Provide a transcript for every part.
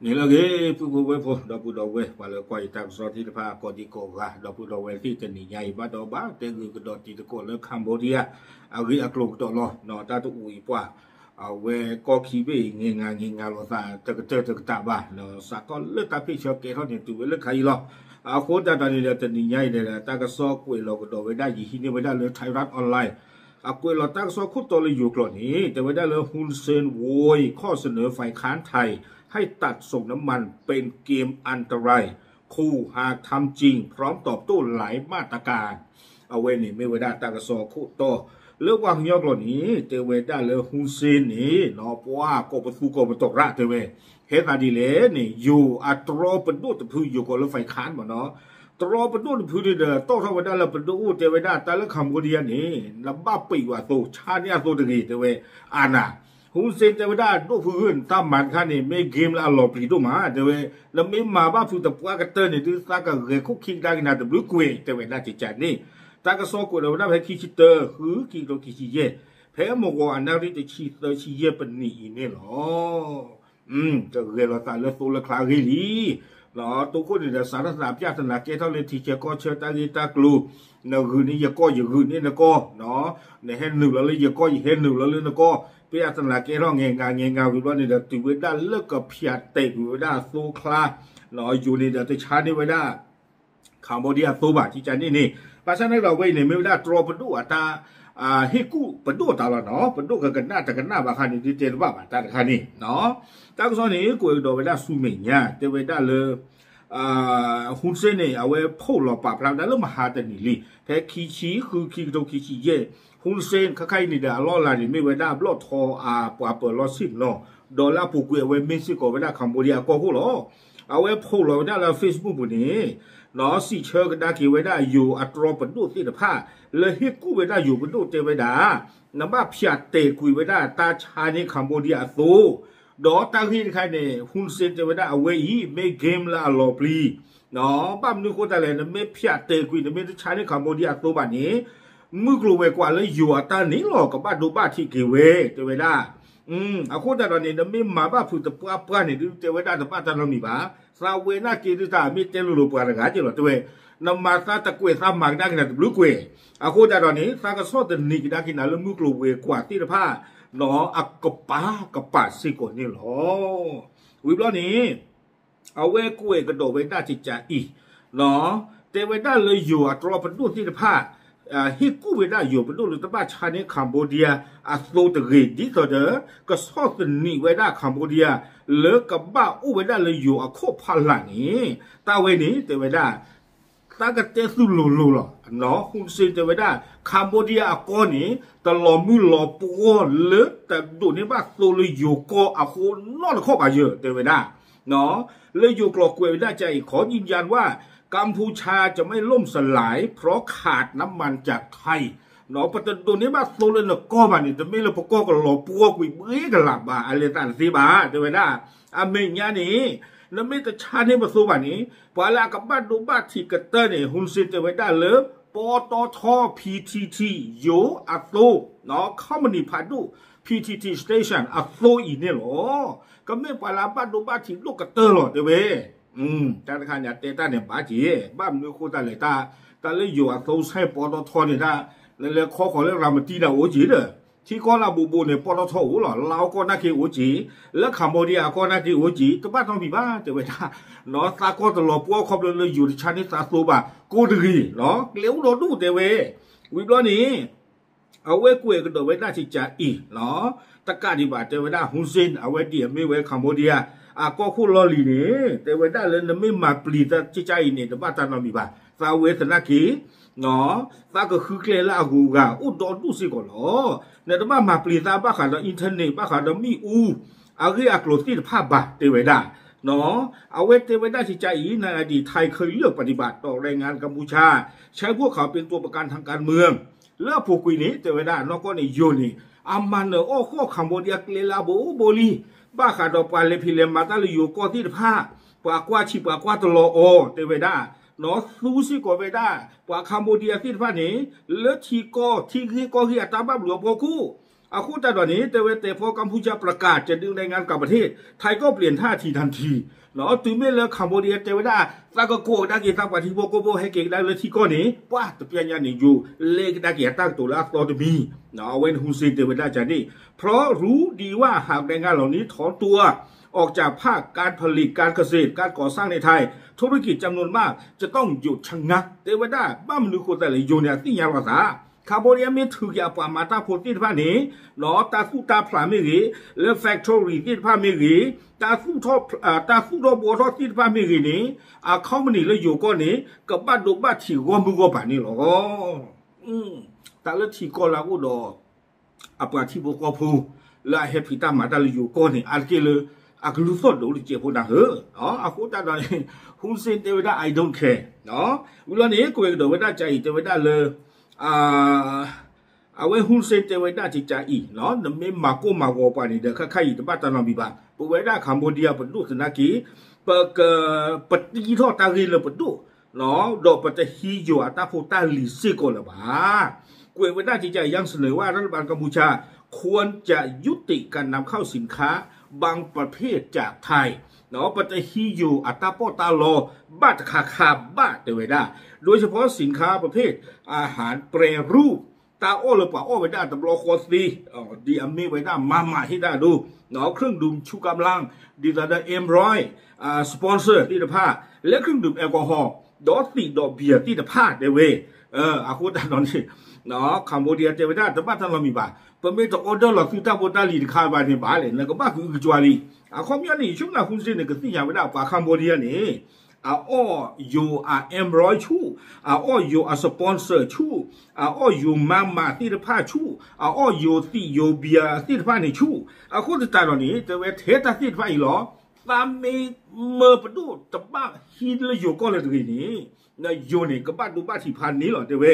န့ၣ်လၢအဂ့ၢ် ပုၢ်ဖိဝဲၢ်ဖိ ဒီပုၢ်ဒီဝဲၢ် ပှၤလၢကွၢ်ယတၢ်ကစီၣ်သ့ၣ်တဖၣ် ကိးဒံကိးဂၤ ဒီပုၢ်ဒီဝဲၢ်သ့ၣ် တနံၤညါအံၤ ဘၣ်ဒီးဘၣ်တဲဂုာ်ကဒီးတံၤသကိးလၢ Cambodia အဂ့ၢ်အကျိၤကဒီးလီၤ. တၢ်တအိၣ်အံၤပှၤ အဝဲကီၢ်ခံဘ့ၣ်အံၤ ငဲၤငၤငဲၤငၤလိာ်သး တကတၢၢ်တကတၢၢ်ဘၣ်, စးထီၣ်လၢတၢ်ဖ့ၣ်ဆၢကဲထီၣ်န့ၣ် တုၤဝဲလၢခါအံၤလီၤ. အဃိသတးဒီးန့ၣ်ဒီး တနံၤညါအံၤဒီး တၢ်ကစီၣ်ကွဲးလီၤကဒီးဝဲဒၣ် ယဟံးန့ၢ်ဝဲဒၣ်လၢ Thairath Online အကွဲးလီၤတၢ်ကစီၣ်ခိၣ်တီလၢယိၤကျိာ်န့ၣ် တဲဝဲဒၣ်လၢ Hun Sen ဝိုင်း ข้อเสนอฝ่ายค้านไทย ให้ตัดส่งน้ำมันเป็นเกมอันตราย คูหาทำจริง พร้อมตอบโต้หลายมาตรการ အဝဲန့ၣ်မ့ၢ်ဝဲဒၣ်တၢ်ကစီၣ်ခိၣ်တီ လၢပှၤကညီကျိာ်န့ၣ် တဲဝဲဒၣ်လၢ Hun Sen န့ၣ် ပှၤကိးပသူကိးပတီၢ်ရၣ်တဲဝဲ ဟဲသးဒ်လဲၣ်န့ၣ် ယိၤအတြီပဒိၣ်တဖု ယိၤကိးလၢ ฝ่ายค้าน မ့ၢ်နီၤ တြီပဒိၣ်တဖုန့ၣ်ဒီး တီၣ်ထီၣ်ဝဲဒၣ်လၢပဒိၣ်အိၣ် တဲဝဲဒၣ်တၢ်လၢ Cambodia န့ၣ် နဘၣ်ပံးဝဲအသိ ဆါန့ၢ်အသိတဂ့ၤ တဲဝဲ အါနၤ Hun Sen တဲဝဲဒၣ် ဒိၣ်ဖုဧၢ နတၢ်မၤတခါန့ၣ် မ့ၢ် game လၢအလီၤပျံၤဒိၣ်မး တဲဝဲ နမ့ၢ်မၤဘၣ်ဖုးတပှၢ်ကတၢၢ်န့ၣ် ဒုးသးကဂဲၤခိၣ်ခံကဒါက့ၤနၤတဘျုးကွံာ် တဲဝဲဒၣ်ကကန့ၣ် တၢ်ကစီၣ်ကွဲးလီၤဝဲဒၣ်ဖဲခံဆံတၢ ဃု ခံကထိခံဆံယဲၢ် ဖဲမုၢ်ဂီၤအနၣ်ရံၣ်တဆံသၢဆံယဲၢ်ပနံးအံၤန့ၣ်လီၤ. ကဂဲၤလီၤသးလၢသိလၢချါအဂ့ၢ်လံ. တိခိၣ်န့ၣ်ဒီး စးထီၣ်သးပျၢ်သနာ်ကဲထီၣ်လၢထံဆၢကီၢ်ဆၢတၢ်ဂ့ၢ်တၢ်ကျိၤ, နဂုာ်န့ၢ်ယကီၢ် ယဂုာ်န့ၢ်နကီၢ်, နဟဲနုာ်လီၤလၢယကီၢ် ယဟဲနုာ်လီၤလၢနကီၢ်, ပျၢ်သနာ်ကဲထီၣ် ငဲၤငၤငဲၤငၤဝံၤဘျီန့ၣ်ဒီး တုၤဝဲဒၣ်လၢကဖၠးတဲာ်ကွံာ်ဝဲဒၣ်အသိအချါ, ယိၤန့ၣ်ဒီးတဆါန့ၢ်ဝဲဒၣ် Cambodia အသိဘၣ် ကကန့ၣ်န့ၣ်, ဘၣ်ဆၣ်န့ၣ်ဒီးအဝဲအံၤန့ၣ် မ့ၢ်ဝဲဒၣ်တြီပဒိၣ်အတၢ် ဟ့ၣ်ကူၣ်ပဒိၣ်အတၢ်လီၤနီၤ, ပဒိၣ်ကကနၣ်တကနၣ်ဘၣ်ခါန့ၣ် ဒုးတဲတဘၣ်ဘၣ်တၢ်တခါန့ၣ်, တၢ်ကစီၣ်န့ၣ် ကွဲးကဒီးဝဲဒၣ်ဆူမဲာ်ညါ တဲဝဲဒၣ်လၢ Hun Sen န့ၣ် အဝဲဖီၣ်လီၤပာ်ဖျါဝဲဒၣ်လၢမဟါတနံၤလံ ဖဲခံဆံဃု ခံကထိခံဆံယဲၢ် Hun Sen ခဲခါအံၤန့ၣ်ဒီး အလီၢ်အလၤန့ၣ် မ့ၢ်ဝဲဒၣ်ဘျီၣ်ထီအပှၤပၢၤလီၢ်ဆ့ၣ်နီၤ, ဒီးလၢအပူၤကွံာ်အဝဲမ့ၢ်စ့ၢ်ကီးဝဲဒၣ် Cambodia အကီၢ်ခိၣ်လီၤ. အဝဲဖီၣ်လီၤဝဲဒၣ်လၢ Facebook ပူၤန့ၣ် စံးဆၢကဒါက့ၤဝဲဒၣ်ယိၤအတြီပဒိၣ်သ့ၣ်တဖၣ် လၢဟ့ၣ်ကူၣ်ဝဲဒၣ်ယိၤပဒိၣ်တဲဝဲဒၣ် နဘၣ်ဖၠးတဲာ်ကွံာ်ဝဲဒၣ်တၢ်ဆါန့ၢ် Cambodia အသိ, ဒီးတၢ်ဂ့ၢ်တခါန့ၣ် Hun Sen တဲဝဲဒၣ်အဝဲအံၤ မ့ၢ် game လၢအလီၤပျံၤ ဘၣ်မနုၤအဃိသတးလဲၣ် နမ့ၢ်ဖၠးတဲာ်ကွံာ် နမ့ၢ်တဆါန့ၢ် Cambodia အသိဘၣ်န့ၣ် မုၢ်ကျိၤဝဲၤကွာ်လၢယိၤအတၢ်န့ၣ်လီၤ ကဘၣ်ဒိဘၣ်ထံးက့ၤဝဲ တဲဝဲဒၣ်. အဃိသတးဒီးန့ၣ် နမ့ၢ်မၤဘၣ်ဖုးတပှၢ်ပှၢ်န့ၣ် ဒုးတဲဝဲဒၣ်တဘၣ်တၢ်နီတမံၤဘၣ်. သးဝဲနာ်က့ၤဒုးတၢ်မ့ၢ်တဲလိၤလိၤပှၤတဂၤက့ၤလီၤ တဲဝဲ, နမၤသးတကွဲးသးမၤကဒါက့ၤနၤတဘျုးကွဲၤ, အဃိသတးဒီးန့ၣ် သးကဆီၣ်သနံးကဒါက့ၤနၤလၢမုၢ်ကျိၤဝဲၤကွာ်သ့ၣ်တဖၣ် အကပၤကပၤစ့ၢ်ကီးန့ၣ်လီၤ. ဝံၤဘျီန့ၣ် အဝဲကွဲးကဒီးဝဲဒၣ်ကကအံၤ, တဲဝဲဒၣ်လၢယိၤအတြီပဒိၣ်သ့ၣ်တဖၣ် ဟ့ၣ်ကူၣ်ဝဲဒၣ်ယိၤပဒိၣ်လၢတဘၣ်ဆါန့ၢ် Cambodia အသိတဂ့ၤ ဒ်သိးဒီး ကဆီၣ်သနံးဝဲဒၣ် Cambodia လၢကဘၣ်အိၣ်ဝဲဒၣ်လၢယိၤအခိၣ်ဖီလာ်န့ၣ် တၢ်ဝဲန့ၣ် တဲဝဲဒၣ် သးကတဲသုလိၤလိၤလီၤ. Hun Sen တဲဝဲဒၣ် Cambodia အကီၢ်န့ၣ် တလီၤမုၢ်လီၤပှီၢ်လၢတဒိးန့ၢ်ဘၣ်သိလၢယိၤကီၢ်အဃိနီတခီၣ်ဘၣ်ယၢၤ တဲဝဲဒၣ် လၢယိၤကျိာ်ကွဲးဝဲဒၣ်ကအံၤ ขอยืนยันว่า กัมพูชาจะไม่ล่มสลายเพราะขาดน้ำมันจากไทย ပတဒိးန့ၢ်ဘၣ်သိလၢနကီၢ်ဘၣ်န့ၣ် တမ့ၢ်လၢပကီၢ်ကလီၤပှီၢ်ကွံာ်ဘှ့ကလာ်ဘၣ် အလဲၤသးတသ့ဘၣ် တဲဝဲဒၣ်. အမဲာ်ညါန့ၣ် နမ့ၢ်တဆါန့ၢ်ပသိဘၣ်န့ၣ် ပှၤလၢအကဘၣ်ဒိဘၣ်ထံးကတၢၢ်န့ၣ် Hun Sen တဲဝဲဒၣ်လၢ ပီတီထီ PTT ယိၤအသိ company ဖးဒိၣ် PTT station အသိအံၤန့ၣ်လီၤ. ကမ့ၢ်ပှၤလၢအဘၣ်ဒိဘၣ်ထံးဒိၣ်ကတၢၢ်လီၤ တဲဝဲ တၢ်တခါန့ၣ် အတဲတၢ်န့ၣ်ဘၣ်က့ၤ ဘၣ်မနုၤအဃိသတးလဲၣ် တၢ်လၢယိၤအသိစဲးပီတီထီန့ၣ် တၢ် လဲၤလဲၤခီဃီၤလၢရၤမတံန့ၣ်အိၣ်က့ၤဒီး ထံကီၢ်လၢအဘူးဘူးန့ၣ် ပီတီထီအိၣ်လီၤ လါအိၣ်ကီၢ်နာ်က့အိၣ်က့ၤ လၢ Cambodia အကီၢ်နာ်က့အိၣ်က့ၤ တဘၣ်နီတမံၤဘၣ် တဲဝဲဒၣ် သးကီၢ်တလီၤပှီၢ်ခီဖျိလၢယိၤတဆါန့ၢ်သးသိဘၣ် ကိးတဂ့ၤ ကျဲအိၣ်ဒီဒူၣ်တဲဝဲ ဝံၤဘျီန့ၣ် အဝဲကွဲးကဒီးဝဲဒၣ်ကကအံၤ တကးဒံးဘၣ်တဲဝဲဒၣ် Hun Sen အဝဲဒ်အမ့ၢ်ဝဲ Cambodia အကီၢ်ခိၣ်လီၢ်လံၤန့ၣ် တဲဝဲဒၣ်လၢနမ့ၢ်မၤပျံၤသးကကအံၤန့ၣ် တဘၣ်တၢ်နီတမံၤဘၣ် သးဝဲသနာ်က့ သးကဃုကျဲလၢအဂုၤအဂၤအိၣ်ဒီဒူၣ်စ့ၢ်ကီးလီၤ. နတဘၣ်မၤပျံၤသးဘၣ်ဃးဒီး internet ဘၣ်ဃးဒီးမ့ၣ်အူ အဂ့ၢ်အကျိၤသ့ၣ်တဖၣ်ဘၣ် တဲဝဲဒၣ် အဝဲတဲဝဲဒၣ်ကကအံၤ ในอดีตไทยเคยเลือกปฏิบัติต่อแรงงานกัมพูชา ใช้พวกเขาเป็นตัวประกันทางการเมือง လၢအပူၤကွံာ်န့ၣ် တဲဝဲဒၣ်နီၢ်ကီၢ်န့ၣ်ယိၤန့ၣ် အမၤနၢၤအီၣ်ဃီၣ် Cambodia ကျဲလၢအဘူးဘူးလံ ဘၣ်ဃးဒီးပှၤလဲၤဖံးလဲၤမၤတၢ်လၢယိၤကီၢ်သ့ၣ်တဖၣ် ပှၤကွၢ်ဆံးပှၤကွၢ်တလီၤအီၤ တဲဝဲဒၣ် သူစ့ၢ်ကီးဝဲဒၣ် ပှၤ Cambodia သ့ၣ်တဖၣ်န့ၣ် လၢထံကီၢ် ထံဂ့ၢ်ကီၢ်ဂ့ၢ်အတၢ်ဘၣ်ဘျုးအဖီခိၣ်, အဃိသတးဒီးန့ၣ် တဲဝဲ แต่พอกัมพูชาประกาศจะดึงแรงงานกลับประเทศ ไทยก็เปลี่ยนท่าทีทันที တုၤမ့ၢ်လၢ Cambodia တဲဝဲဒၣ် သးကကိးကဒါက့ၤသးပှၤထံဖိကီၢ်ဖိဟဲက့ၤကဒါလၢထံကီၢ်န့ၣ် ပှၤတပျၢ်ညါန့ၣ် ယိၤလဲၤကဒါက့ၤအတၢ်ကတိၤလၢအသီတမံၤ, အဝဲန့ၣ် Hun Sen တဲဝဲဒၣ်န့ၣ် เพราะรู้ดีว่าหากแรงงานเหล่านี้ถอนตัวออกจากภาคการผลิตการเกษตรการก่อสร้างในไทย ธุรกิจจำนวนมากจะต้องหยุดชะงัก တဲဝဲဒၣ် ဘၣ်မနုၤဃိသတးလဲၣ် ယိၤန့ၣ် အသ့ၣ်ညါလီၤသး Cambodia မ့ၢ်ထုးက့ၤအပှၤမၤတၢ်ဖိသ့ၣ်တဖၣ်န့ၣ် တၢ်သူၣ်တၢ်ဖျးမ့ၢ်ဂ့ၤ, လၢ factory သ့ၣ်တဖၣ်မ့ၢ်ဂ့ၤ, တၢ်သူၣ်ထီၣ် တၢ်သူၣ်ထီၣ်ဘှီထီၣ်သ့ၣ်တဖၣ်မ့ၢ်ဂ့ၤန့ၣ် အ company လၢယိၤကီၢ်န့ၣ် ကဘၣ်ဒိဘၣ်ထံးဂီၢ်မုၢ်ဂီၢ်ပၤန့ၣ်လီၤ. တၢ်လၢထံကီၢ်လၢအအိၣ်ဒီး အပှၤထံဖိကီၢ်ဖိ လၢအဟဲဖံးတၢ်မၤတၢ်လၢယိၤကီၢ်န့ၣ် အါတက့ၢ်လၢ အကလုၢ်သီၣ်ဒိၣ်လၢကဲးဖိနၤဧၢ, အဃိသတးဒီးန့ၣ် Hun Sen တဲဝဲဒၣ် I don't care ဝံၤလီၤန့ၣ် ကွဲးကဒီးဝဲဒၣ်ကၠၤအံၤ တဲဝဲဒၣ်လၢ အဝဲ Hun Sen တဲဝဲဒၣ်ကၠၤအံၤ နမ့ၢ်မၤကိၢ်မၤဂီၤပှၤန့ၣ်ဒီး ခဲခါအံၤတဘၣ်တၢ်နီတမံၤဘၣ်, ပဝဲဒၣ် Cambodia ပဒိၣ်သနာ်က့ ပက ပတံထီၣ်တၢ်ဂ့ၢ်လၢပဒိၣ် ဒီးပတဟံးယိၤအတၢ်ဖိတၢ်လံၤစ့ၢ်ကီးလၢၤဘၣ်. ကွဲးဝဲဒၣ်ကၠၤ ยังเสนอว่ารัฐบาลกัมพูชาควรจะยุติการนำเข้าสินค้าบางประเภทจากไทย ပတဟံးယိၤအတၢ်ပီးတၢ်လီ ဘၣ်တခါခါဘၣ် တဲဝဲဒၣ် โดยเฉพาะสินค้าประเภทอาหารแปรรูป တၢ်အီၣ်လၢပှၤအီၣ်ဝဲဒၣ်တဘျီဃီသ့ ဒ်အမ့ၢ်ဝဲဒၣ် มาม่า ဟ့ၣ်ဒၣ်ဒိ เครื่องดื่มชูกำลัง ဒ်သိးဒီး Emroy sponsor သ့ၣ်တဖၣ် လၢ เครื่องดื่มแอลกอฮอล์ ဒီးသံးဒီး beer သ့ၣ်တဖၣ်တဲဝဲ, အဃိသတးဒီးန့ၣ် Cambodia တဲဝဲဒၣ်တဘၣ်တၢ်နီတမံၤဘၣ်, ပမ့ၢ်တ order လီၤသုတၢ်ဖိတၢ်လံၤတခါဘၣ်န့ၣ်ဘၣ်လဲၣ် နကဘၣ်ကအုကကွါလံ. အခီပညီန့ၣ် ယဆိကမိၣ် Hun Sen န့ၣ် ကသ့ၣ်ညါဝဲဒၣ်ပှၤ Cambodia န့ၣ် အအီၣ်ယိၤအ Emroy ဆူၣ်, အအီၣ်ယိၤအ sponsor ဆူၣ်, အအီၣ်ယိၤ มาม่า သ့ၣ်တဖၣ်ဆူၣ်, အအီၣ်ယိၤသံးယိၤ beer သ့ၣ်တဖၣ်န့ၣ်ဆူၣ်, အဃိသတးဒီးန့ၣ် တဲဝဲထဲတၢ်သ့ၣ်တဖၣ်အံၤလီၤ, သးမ့ၢ်မၢပဒိၣ်တဘၣ်ဟံးလၢယိၤကီၢ်လၢၤတဂ့ၤန့ၣ် ယိၤန့ၣ် ကဘၣ်ဒိဘၣ်ထံးဖးန့ၢ်လီၤ တဲဝဲ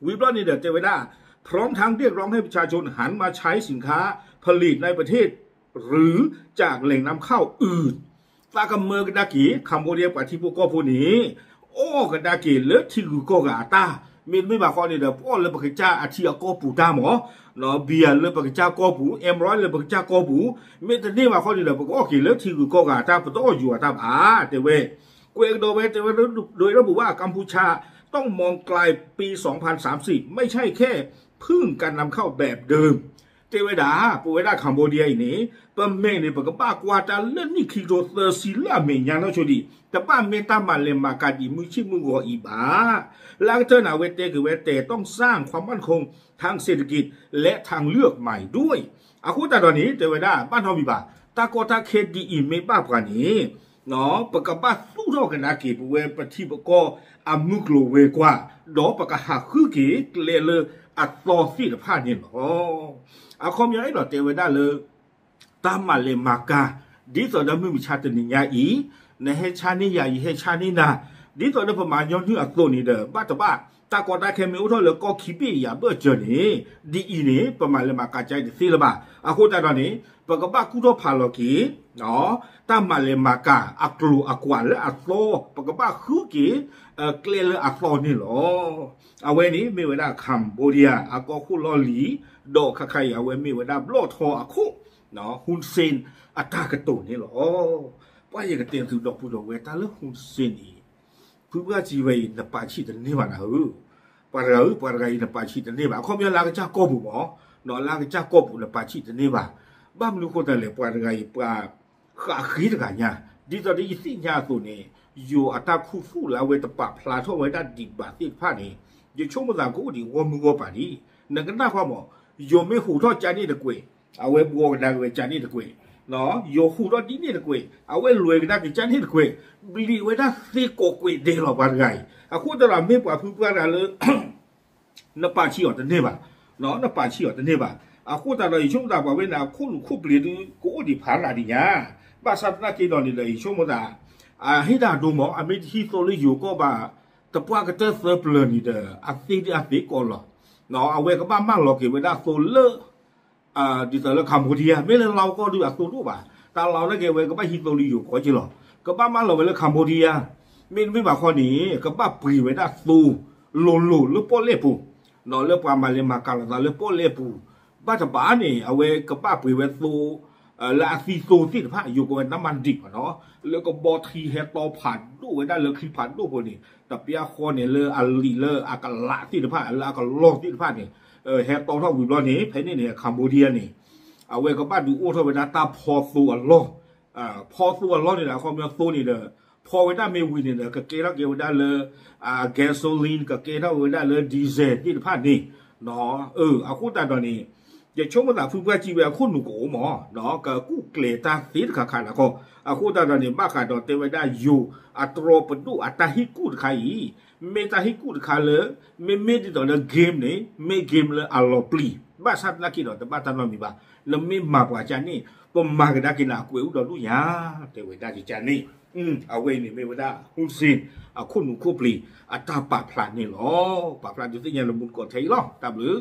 ဝံၤဘျီန့ၣ်ဒီးတဲဝဲဒၣ် พร้อมทั้งเรียกร้องให้ประชาชนหันมาใช้สินค้าผลิตในประเทศหรือจากแหล่งนำเข้าอื่น သးကမၢကဒါက့ၤ Cambodia ပှၤထံဖိကီၢ်ဖိန့ၣ် အီၣ်ကဒါက့ၤလၢထံဂုၤကီၢ်ဂၤအတၢ်, မ့တမ့ၢ်ဘၣ်ဃီန့ၣ်ဒီး ပအီၣ်လၢပကစၢ်အထံအကီၢ်ပူၤတၢ်မး, beer လၢပကစၢ်ကီၢ်ပူၤ, Emroy လၢပကစၢ်ကီၢ်ပူၤ, မ့တန့ၢ်ဘၣ်ဃီန့ၣ်ဒီး ပကအီၣ်က့ၤလၢထံဂုၤကီၢ်ဂၤအတၢ် ပတအီၣ်ယိၤအတၢ်ဘၣ် တဲဝဲ ကွဲးကဒီးဝဲတဲဝဲ โดยระบุว่ากัมพูชาต้องมองไกลปี สองพันสามสิบ ไม่ใช่แค่พึ่งการนำเข้าแบบเดิม တဲဝဲဒၣ် ပဝဲဒၣ် Cambodia အံၤန့ၣ် ပမဲာ်န့ၣ် ပကဘၣ်ကွၢ်တၢ်လၢနံၣ်ခံကထိသၢဆံလၢအမဲာ်ညါနီၢ်ဆိဒံး တဘၣ်မ့ၢ်တၢ်မၤလဲၤမၤကၤဒံးမုၢ်ဆ့ၣ်မုၢ်ဂီၤအံၤဘၣ်. လၢအကတၢၢ်န့ᣣ် အဝဲတဲက့ၤဝဲ แต่ต้องสร้างความมั่นคงทางเศรษฐกิจและทางเลือกใหม่ด้วย အဃိသတးဒီးန့ၣ် တဲဝဲဒၣ် ဘၣ်နီတမံၤဘၣ် တၢ်ကီတၢ်ခဲဒ်အံၤမ့ၢ်ဘၣ်ပှၤန့ၣ် ပကဘၣ်သူၣ်ထီၣ်ကဒါက့ၤ ပဝဲပထံပကီၢ်အမုၢ်ကျိၤဝဲၤကွာ် ဒီးပကဟးဃုက့ၤကျဲလၢအသီသ့ၣ်တဖၣ်န့ၣ်လီၤ. အခီပညီအဲၣ်ဒိးတဲဝဲဒၣ်လၢ တၢ်မၤလဲၤမၤကၤ ဒ်သိးဒီးမုၢ်မဆါတနံၤညါအံၤ နဟဲဆါန့ၢ်ယၤ ယဟဲဆါန့ၢ်နၤ ဒ်သိးဒီးပမၤညီနုၢ်အသိးန့ၣ်ဒီး ဘၣ်တဘၣ် တၢ်ကီတၢ်ခဲမ့ၢ်အိၣ်ထီၣ်လၢကီၢ်ခံဘ့ၣ်ယၤဘၢၣ်စၢၤန့ၣ် ဒ်အံၤန့ၣ် ပမၤလဲၤမၤကၤကါအံၤတသ့လၢၤဘၣ်. အဃိသတးဒီးန့ၣ် ပကဘၣ်ကူၣ်ထီၣ်ဖးလီၤက့ၤ တၢ်မၤလဲၤမၤကၤအကျိၤအကွာ်လၢအသီ ပကဘၣ်ဃုက့ၤ ကျဲလၢအသီန့ၣ်လီၤ. အဝဲန့ၣ်မ့ၢ်ဝဲဒၣ် Cambodia အကီၢ်ခိၣ်လီၢ်လံၤ ဒီးခါခါအံၤ အဝဲမ့ၢ်ဝဲဒၣ်ဘျီၣ်ထီအခိၣ် Hun Sen အတၢ်ကတိၤန့ၣ်လီၤ. ပှၤယကတဲသုဒီပုၢ်ဒီဝဲၢ် တၢ်လၢ Hun Sen န့ၣ် ဖုပှၢ်စံးဝဲအံၤ နပာ်ဆံးတန့ၢ်ဘၣ်နၤဧၢ, ပှၤတဂၤဧၢ ပှၤတဂၤအံၤ နပာ်ဆံးတန့ၢ်ဘၣ်. အခီပညီလၢအကစၢ်ကီၢ်ပူၤမး, လၢအကစၢ်ကီၢ်ပူၤနပာ်ဆံးတန့ၢ်ဘၣ်. ဘၣ်မနုၤဃိသတးလဲၣ် ပှၤတဂၤအံၤ ပှၤဃးဃ့တဂၤညါ, ဒ်သိးဒီးယသ့ၣ်ညါအသိးန့ၣ် ယိၤအတၢ်ခူသူၣ်လၢအဝဲတပာ်ဖျါထီၣ်ဝဲဒၣ်ဒံးဘၣ်သ့ၣ်တဖၣ်န့ၣ် ယဆိကမိၣ်သးကအိၣ်ဒံးဂီၢ်မုၢ်ဂီၢ်ပၤလံ. နကနၣ်ကွၢ်မး, ယိၤမ့ၢ်ဟူးထီၣ်ကၠါန့ၣ်တကွဲး, အဝဲဘှီကဒါက့ၤဝဲကၠါန့ၣ်တကွဲး, ယိၤဟူးထီၣ်ဒ်န့ၣ်တကွဲး, အဝဲလဲၤကဒါက့ၤကၠါန့ၣ်တကွဲး, ဘျံးဝဲဒၣ်သ့ကိးကွဲးဒဲးလီၤပှၤတဂၤအံၤ. အဃိသတးဒီးမ့ၢ်ပှၤဖုပှၢ်တဂၤလၢ နပာ်ဆံးအီၤတန့ၢ်ဘၣ်, နပာ်ဆံးအီၤတန့ၢ်ဘၣ်. အဃိသတးဒီး ယဆိကမိၣ်သးပှၤဝဲန့ၣ် အခိၣ်လူၤခိၣ်ပျ့ၤဒု ကအိၣ်ဒံးဖးရၤဒံးညါ, ဘၣ်ဆၣ်သနာ်က့ဒီးန့ၣ်ဒီး ယဆိကမိၣ်သး အဟ့ၣ်တၢ်ဒိမး အမ့ၢ်တဟံးသိလၢယိၤကီၢ်ဘၣ် တပှၢ်ကတၢၢ်သၢပျၢၤန့ၣ်ဒီး အသ့ဒ်အသ့ကိးလီၤ. အဝဲကဘၣ်မၢလီၤက့ၤဝဲဒၣ်သိလၢ ဒ်သိးလၢ Cambodia မ့ၢ်လၢလီကီၢ်ဒုအသိဒိၣ်ဘၣ်, တၢ်လီၤန့ၢ်က့ၤဝဲကဘၣ်ဟံးသိလၢယိၤကီၢ်က့လီၤ. ကဘၣ်မၢလီၤဝဲလၢ Cambodia မ့တမ့ၢ်ဘၣ်ဃီန့ၣ် ကဘၣ်ပှ့ၤဝဲဒၣ်သိလိၤလိၤလၢပီၣ်လဲၣ်ပူၤ, ဒီးလၢပှၤမၤလဲၤမၤကၤလိာ်သးလၢပီၣ်လဲၣ်ပူၤ, ဘၣ်တဘၣ်န့ၣ် အဝဲကဘၣ်ပှ့ၤဝဲသိ လၢအသံသိသ့ၣ်တဖၣ် ယိၤကဝဲနမၤဒံးဘၣ်နီၤ, လၢကဘီထံဟဲတီဖးဒိၣ်ဝဲဒၣ်လၢချံဖးဒိၣ်ဖိန့ၣ် တပျၢ်ဃီန့ၣ် လၢအလံာ်လၢအကလးသ့ၣ်တဖၣ် လၢအကလီၢ်သ့ၣ်တဖၣ်န့ၣ် ဟဲတီထီၣ်ဝံၤဘျီန့ၣ် ဖဲန့ၣ်န့ၣ် Cambodia န့ၣ် အဝဲကဘၣ်ဒုးအိၣ်ထီၣ်ဝဲဒၣ်တၢ်ဖီသိအလီၢ် ဖီသိအလီၢ်န့ၣ်ဒီး အခီပညီသိန့ၣ်ဒီး ဖီဝဲဒၣ်မ့ၢ်ဝံၤန့ၣ်ဒီး ကကဲထီၣ်က့ၤဝဲဒၣ်လၢ gasoline ကကဲထီၣ်ဝဲဒၣ်လၢ diesel သ့ၣ်တဖၣ်န့ၣ် အဃိသတးဒီးန့ၣ် ယဆိကမိၣ်သးဖုပှၢ်စံးဝဲအခိၣ်နူာ်ကအိၣ်မး ကကူၣ်ကျဲၤတၢ်သ့တခါခါန့ၣ်ခီ, အဃိသတးဒီးန့ၣ် ဘၣ်ဃးဒီးတဲဝဲဒၣ်ယိၤအတြီပဒိၣ်အတၢ်ဟ့ၣ်ကူၣ်တခါအံၤ မ့ၢ်တၢ်ဟ့ၣ်ကူၣ်တခါလၢ မ့မ့ၢ်ဒ်သိးလၢ game န့ၣ် မ့ၢ် game လၢအလီၤပျံၤ ဘၣ်ဆၣ်သနာ်က့ဒီး တဘၣ်တၢ်နီတမံၤဘၣ်, နမ့ၢ်မၤပှၤကန့ၣ် ပမၤကဒါက့ၤနၤအကွဲးအူဒီးဒူၣ်ညါ တဲဝဲဒၣ်ကန့ၣ်, အဝဲအံၤန့ၣ်မ့ၢ်ဝဲဒၣ် ဟူစ့ အခိၣ်နူာ်ခိၣ်ပျံၤ အတၢ်ပာ်ဖျါန့ၣ်လီၤ. ပာ်ဖျါဒုးသ့ၣ်ညါလၢမူတကိးထဲအံၤလီၤ. တၢ်ဘျုး